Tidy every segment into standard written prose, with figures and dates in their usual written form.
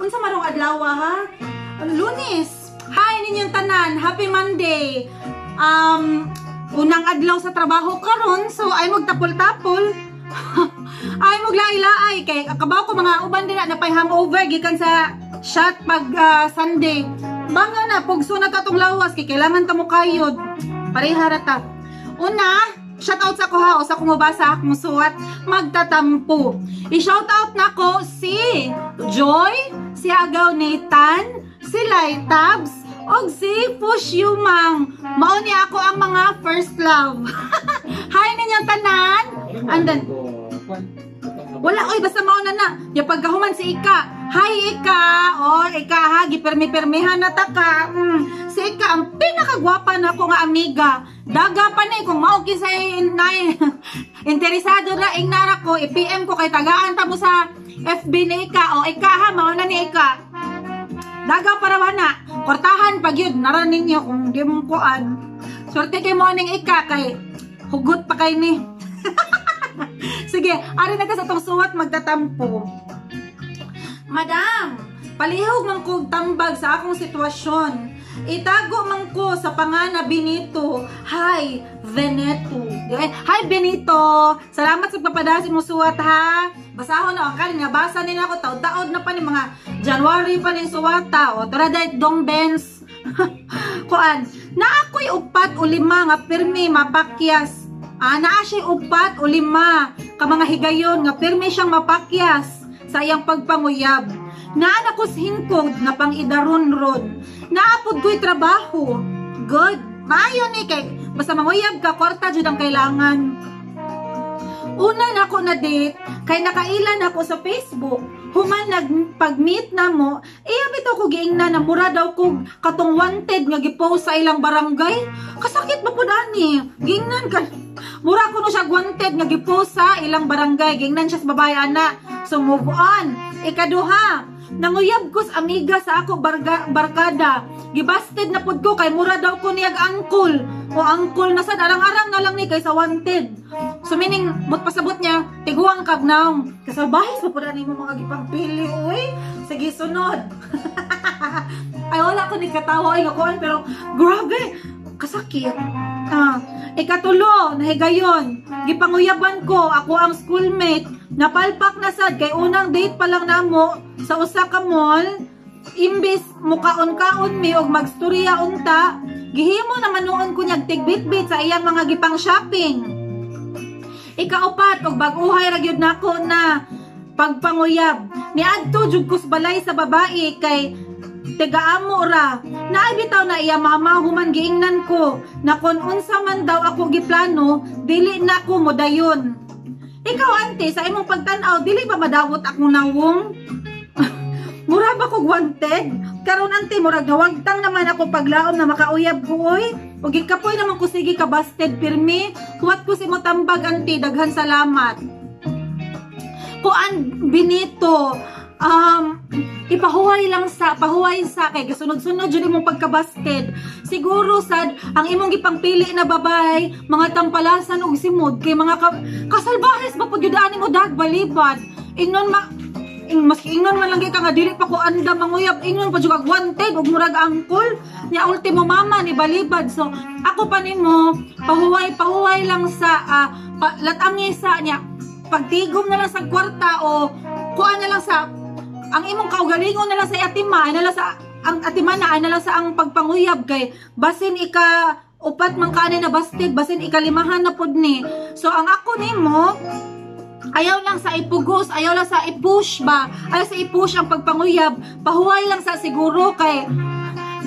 Unsa marong adlaw, ha? Lunes. Hi ninyong tanan. Happy Monday. Unang adlaw sa trabaho karon, so ay magtapol-tapol. Ay maglaay-laay kay kabaw ko mga uban dira na pay hangover gikan sa shot pag Sunday. Banga na pugso na ta tong lawas kay kailangan ta mo kayod. Pareha ra ta. Una, shout out sa ko ha, usa ko mobasa akong suwat magtatampo. I-shout out nako si Joy, si Agaw Nathan, si Lai Tabs, og si Push Yumang. Mao ni ako ang mga first love. Hi ninyong tanan. And then, wala, oy, basta mao na na. Ya pagkahuman si Ika. Hi Ika. Oh, Ika ha, gipirmi-pirmihan na ta ka. Si Ika ang pinakagwapa na ako nga amiga. Daga pa ni kung mao kisay nay interesado ra ing nara ko, i-PM ko kay tagaan ta mo sa FB ni Ika. O Ika ha, mao na ni Ika. Daga para wana. Kortahan pag yun, nara ninyo kung di mong kuan. Swerte kay mo ning Ika kay hugot pa kay ni. Sige, ari na ka sa tong suwat magtatampo. Madam, palihog man kog tambag sa akong sitwasyon. Itago man ko sa pangana Benito. Hi, Veneto. Eh, hi, Benito. Salamat sa pagpapadasi mo suwat ha. Basahon na ang kanin nga basa nila ako taod-taod na pa ni mga January pa ni suwata. O tara dahil dong Benz. Kuan, na ako'y upat o lima nga pirmi mapakyas. Ah, naa siya upat o lima ka mga higayon nga pirmi siyang mapakyas sa iyang pagpanguyab. Naa na kos hingkod nga pang-idaron-ron. Naapod ko'y trabaho. Good. Maayo ni kay basta manguyab ka, kwarta jud ang kailangan. Una na ako na date, kay nakailan ako sa Facebook. Human nagpag-meet na mo, iya bitaw ko giingna na mura daw kog katong wanted nga gipost sa ilang barangay. Kasakit ba pud ani? Giingnan ka. Mura ko no siya wanted nga gipost sa ilang barangay. Giingnan siya sa babae ana. So move on. Ikaduha, nanguyab ko sa amiga sa ako barkada. Gibasted na pud ko kay mura daw ko niyag angkol. O angkol na sad arang-arang na lang ni kay sa wanted. So meaning, but pasabot niya, tiguang kag naong. Kasalbahis pa pud ani mo mga gipangpili, uy. Sige, sunod. Ay, wala ko ni katawa ay kuan pero grabe, kasakit. Ah, ikatulo, nahigayon. Gipanguyaban ko, ako ang schoolmate. Napalpak na sad kay unang date pa lang namo sa usa ka mall. Imbis mukaon-kaon mi og magstorya unta, gihimo naman noon ko niyag tigbitbit sa iyang mga gipang shopping. Ikaupat og bag-uhay ra gyud nako na pagpanguyab. Niadto jud ko sa balay sa babae kay tigaamo ra. Naay bitaw na iya mama human giingnan ko na kon unsa man daw ako giplano, dili na ko modayon. Ikaw ante, sa imong pagtan-aw, dili ba madawot akong nawong? Mura ba kog wanted? Karon ante, murag nawagtang naman ako paglaom na makauyab ko oy. Ug gikapoy naman ko sige ka busted pirmi. Huwat ko si mo tambag ante, daghan salamat. Kuan Benito, ipahuway lang sa pahuway sa kay gasunod-sunod jud imong pagkabasted. Siguro sad ang imong gipangpili na babay mga tampalasan og simod kay mga kasalbahes ba pud gyud ani mo dag balibad. Ingnon ma ing maski ingnon man lang gyud ka nga dili pa ko anda manguyab, ingnon pa jud kag wanted ug murag angkol nya ultimo mama ni balibad. So ako pa nimo pahuway pahuway lang sa latangi sa nya pagtigom na lang sa kwarta o kuan na lang sa ang imong kaugalingon na lang sa atima ay na lang sa ang atimana ay na lang sa ang pagpanguyab kay basin ika upat man kaani na busted, basin ikalimahan na pud ni. So ang ako nimo, ayaw lang sa ipugos, ayaw lang sa i-push ba, ayaw sa i-push ang pagpanguyab, pahuway lang sa siguro kay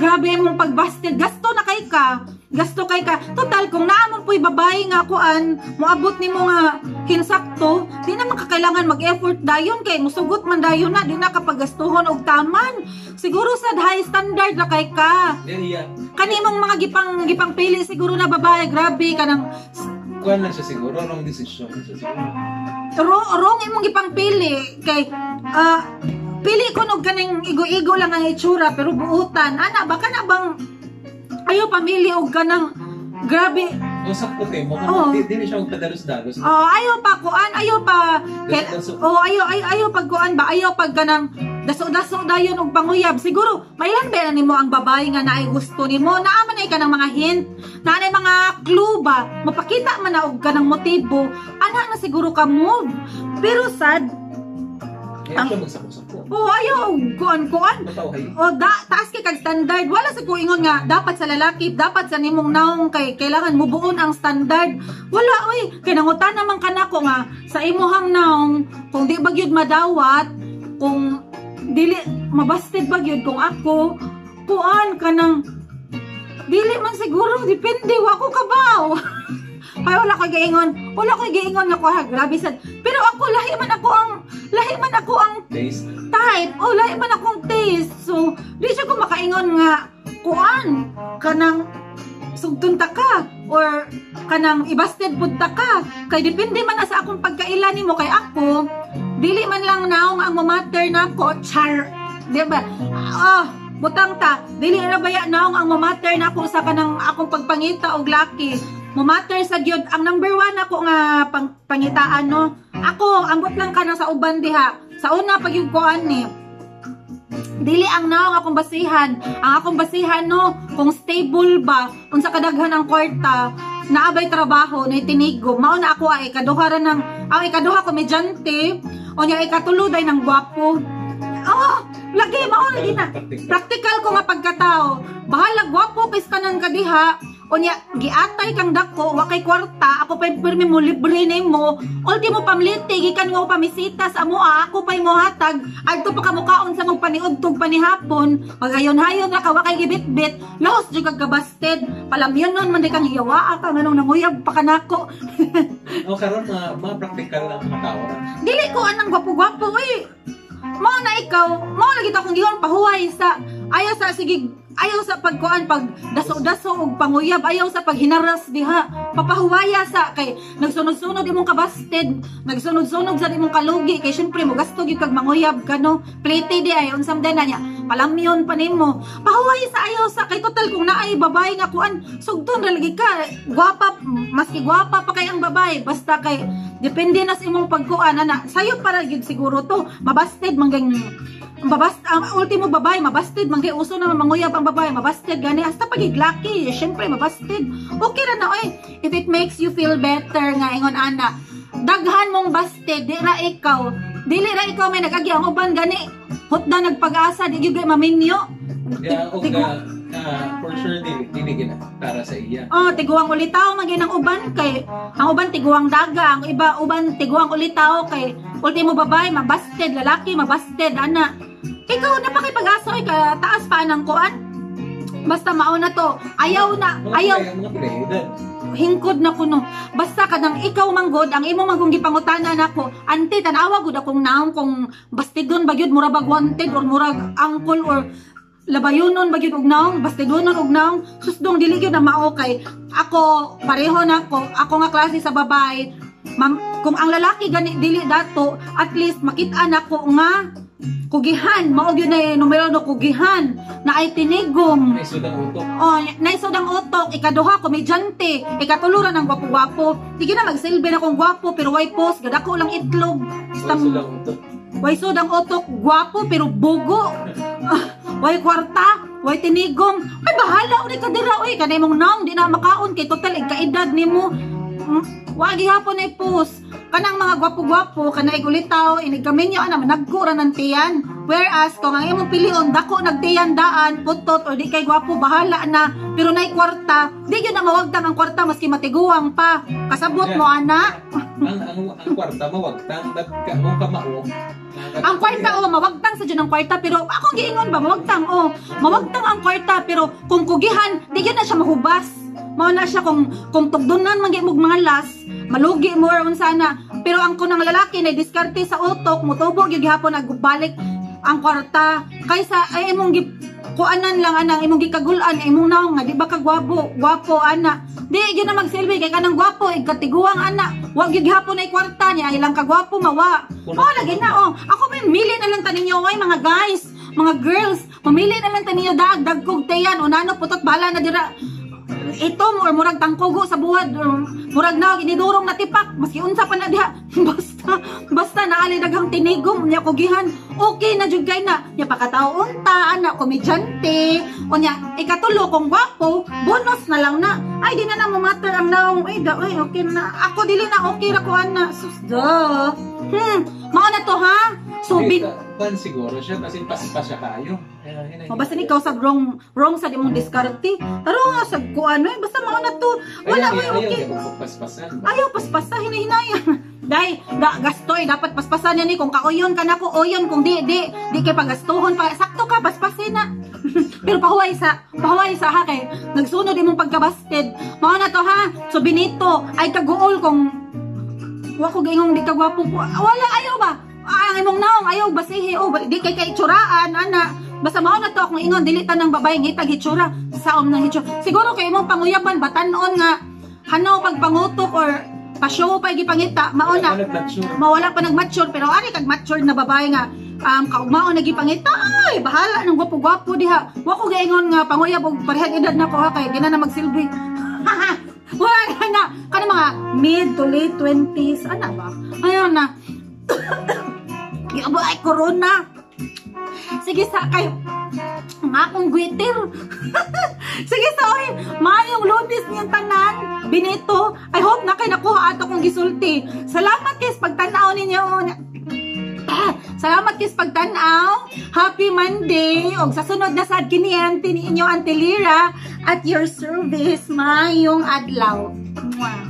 grabe imong pagbasted, gasto na kay ka. Gasto kay ka. Total, kung naamon po'y babae nga kuan, moabot nimo nga hinsakto, di naman kakailangan mag-effort dayon kay musugot man dayon na, di na kapagastuhon og taman. Siguro sa high standard na kay ka. Yeah. Kanimong mga gipang pili siguro na babae, grabe kanang Kuan lang siya siguro, wrong decision siya siguro. Wrong imong gipangpili kay pili ko nog kaning igo-igo lang ang itsura pero buutan ana baka na bang ayo pamili og kanang grabe. Yung sakto kay mo, Oo. di siya magpadalos-dalos. Oh, ayaw pa kuan, ayaw pa kay, Dalos-dalos. oh, ayaw ay ayaw pag kuan ba, ayaw pag kanang Daso-daso dayon og panguyab. Siguro mailan ba na nimo ang babae nga naay gusto nimo? Naa man ay kanang mga hint, naa nay mga clue ba, mapakita man na og kanang motibo, ana na siguro ka move. Pero sad Kaya siya magsako-sako. Oh, ayaw og kuan-kuan. Matawhay. O da, taas kay kag standard. Wala sa ko ingon nga dapat sa lalaki, dapat sa nimong naong kay kailangan mubuon ang standard. Wala oy, kay nangutan naman kanako nga sa imuhang naong kung di ba gyud madawat, kung dili mabasted ba gyud kung ako kuan kanang dili man siguro, depende, wa ko kabaw. Ay, wala ko giingon nga kuha, grabe sad. Pero ako lahi man ako ang Taste. Type o lahi man akong taste. So, di siya ko makaingon nga kuan kanang sugtun ta ka or kanang ibasted pud ta ka. Kay depende man na sa akong pagkaila nimo, kay ako dili man lang naong ang mamatter nako, char. Di ba? Ah, butang ta, dili na baya naong ang mamatter nako sa kanang akong pagpangita og laki. Mamatter sa gyud ang number one ako nga pangitaan, no. Ako, ambot lang ka na sa uban diha. Sa una pag yung kuan ni dili ang naong akong basihan. Ang akong basihan, no, kung stable ba, unsa kadaghan ang kwarta, naabay trabaho, na tinigo. Mao na ako ay ikaduha ra ng ang ikaduha, komedyante, o niya ikatulo day ng gwapo. Oh, lagi mao lagi na. Practical. Practical ko nga pagkatao. Bahala gwapo kis kanan kadiha. Unya giatay kang dako, wa kay kwarta, ako pa pirmi mo libre nimo. Ultimo pamliti gikan mo pamisita sa amoa, ako pa'y mohatag. Adto pa ka mukaon sa mong paniudtog panihapon. Magayon-hayon ra ka, wa kay gibitbit. Los jud kag kabasted. Palamyon nun man di kang hiyawaa ka nganong nanguyab pa kanako. O karon mga practical lang mga tao ra. Dili ko anang gwapo-gwapo eh. Mao na ikaw, mao lagi to akong gigon, pahuway sa ayaw sa sige, ayaw sa pagkuan, pag daso-daso og panguyab, ayaw sa paghinaras diha. Papahuwaya sa kay nagsunod-sunod imong kabasted, nagsunod-sunod sa imong kalugi kay syempre mo gasto gyud kag manguyab ka, no. Plete di ay unsam na niya. Palamyon pa nimo. Pahuway sa, ayaw sa, kay total kung naay babae nga kuan, sugton ra lagi ka. Gwapa, maski gwapa pa kay ang babae, basta kay depende na sa imong pagkuan ana. Sayo para gyud siguro to. Mabasted manggang mabast ang ultimo babae mabasted man kay uso na manguyab ang babae, mabasted gani hasta pagiglaki, syempre mabasted. Okay ra na oy, if it makes you feel better nga ingon ana, daghan mong busted, di ra ikaw, dili ra ikaw may nagagi. Ang uban gani hutda nagpag-asa, di gyud kay maminyo. Yeah, og for sure dili dili gina para sa iya. Oh, tiguang ulitaw man ang uban, kay ang uban tiguang daga, ang iba uban tiguang ulitaw kay ultimo babae mabasted, lalaki mabasted ana. Ikaw na pakipag-asa oy, ka taas pa ang kuan. Basta mauna to. Ayaw na, Mga ayaw mga edad. Hingkod na kuno. Basta kanang ikaw manggod, ang imo manggong gipangutana nako, "Ante, tanawa gud akong naong kung bastigon ba gyud, mura bag wanted or murag angkol or labayonon ba gyud og naong, bastigonon og naong." Susdong dili gyud na mao kay ako pareho nako, ako nga klase sa babae. Ma'am, kung ang lalaki gani dili dato, at least makita nako nga kugihan, mao gyud na numero no, kugihan, na ay tinigom. May sudang utok. Oh, naisod ang utok, ikaduha, komedyante, ikatulo ra ng gwapo-gwapo. Sige na magsilbi na kung gwapo pero way post, gadako lang itlog. May Basta sudang utok. Way sud ang utok, gwapo pero bugo. Ah, way kwarta, way tinigom. Ay, bahala uli ka dira oy, kanay mong naong di na makaon kay total ikaedad nimo. Wa gihapon ay post. Kanang mga gwapo-gwapo, kanay ulitaw, inig kaminyo ana managko ra ng tiyan. Whereas kung ang imong pilion dako nagtiyan daan, putot or di kay gwapo, bahala na, pero nay kwarta, di gyud na mawagtang ang kwarta maski matiguang pa. Kasabot mo ana? Ang kwarta mawagtang but ka mo kamao. Ang kwarta, oh, mawagtang sa dyan ang kwarta, pero akong giingon ba, mawagtang, oh, mawagtang ang kwarta pero kung kugihan, di gyud na siya mahubas. Mao na siya kung tugdunan man gyud mo mga las, malugi mo or unsa na. Pero ang kunang lalaki na diskarte sa utok, mutubo gyud gihapon nagbalik ang kwarta kaysa ay imong gi kuanan lang anang imong gikagulan imong naong nga di ba ka gwapo gwapo ana, di gyud na magsilbi kay kanang gwapo ikatiguang ana, wa gyud gihapon ay kwarta niya ilang kagwapo mawa. Oh, lagi na, oh. Ako may mili na lang taninyo oy, mga guys, mga girls, mamili na lang taninyo daag dagkog tiyan o nano putot, bahala na dira. Itom or murag tangkugo sa buwad or murag na inidurong na tipak, maski unsa pa na diha, basta basta naali daghang tinigom nya kugihan, okay na jud kay na nya. Pakatao unta ana, komedyante. Unya ikatulo, kung gwapo, bonus na lang na. Ay, di na na mo matter ang naong. Ay da, ay, okay na ako, dili na, okay ra ko ana. Sus, da, mao na to ha. So bin Kan siguro siya kasi paspas siya kayo. Ay, O, basta ikaw sa wrong wrong sa imong diskarte. Taro nga sa kuano eh, basta mao na to. Wala Ayaw, oy, okay. Ayaw, paspasan ba? Ayaw paspasa, hinahinaya. Dahil da gastoy dapat paspasan yan ni kung kauyon ka na ko oyon, kung di di di kay pagastuhon pa, sakto ka, paspasin na. Pero pahuway sa ha, kay nagsunod imong pagkabasted. Mao na to ha. So Benito, ay kaguol kung wa ko gaingong di ka gwapo. Wala, ayaw ba? Ah, ang imong naong ayaw basihi oh, di kay kay itsuraan ana. Basta mao na to akong ingon, dili tanang babae ngitag hitsura saom ng hitsura. Siguro kay imong panguyaban batan-on nga hanaw pagpangutok or pa-show pa gipangita, mao na. Wala pa nag-mature. Mawala pa nag-mature, pero ari kag mature na babae nga kaugmaon na gipangita, ay bahala nang gwapo-gwapo diha. Wa ko gaingon nga panguyab og parehag edad na ko ha, kay di na na magsilbi. Wala na na kana mga mid to late 20s ana ba, ayun na. Giabo ay corona. Sige sa kay ang akong gwitter. Sige sa oy, maayong Lunes niyang tanan. Benito, I hope na kay nakuha ato kong gisulti. Salamat kay sa pagtan-aw ninyo. Ah, salamat kay sa pagtan-aw. Happy Monday. Og sa sunod na sad kini ni inyo, Auntie Lira, at your service. Maayong adlaw. Mwah.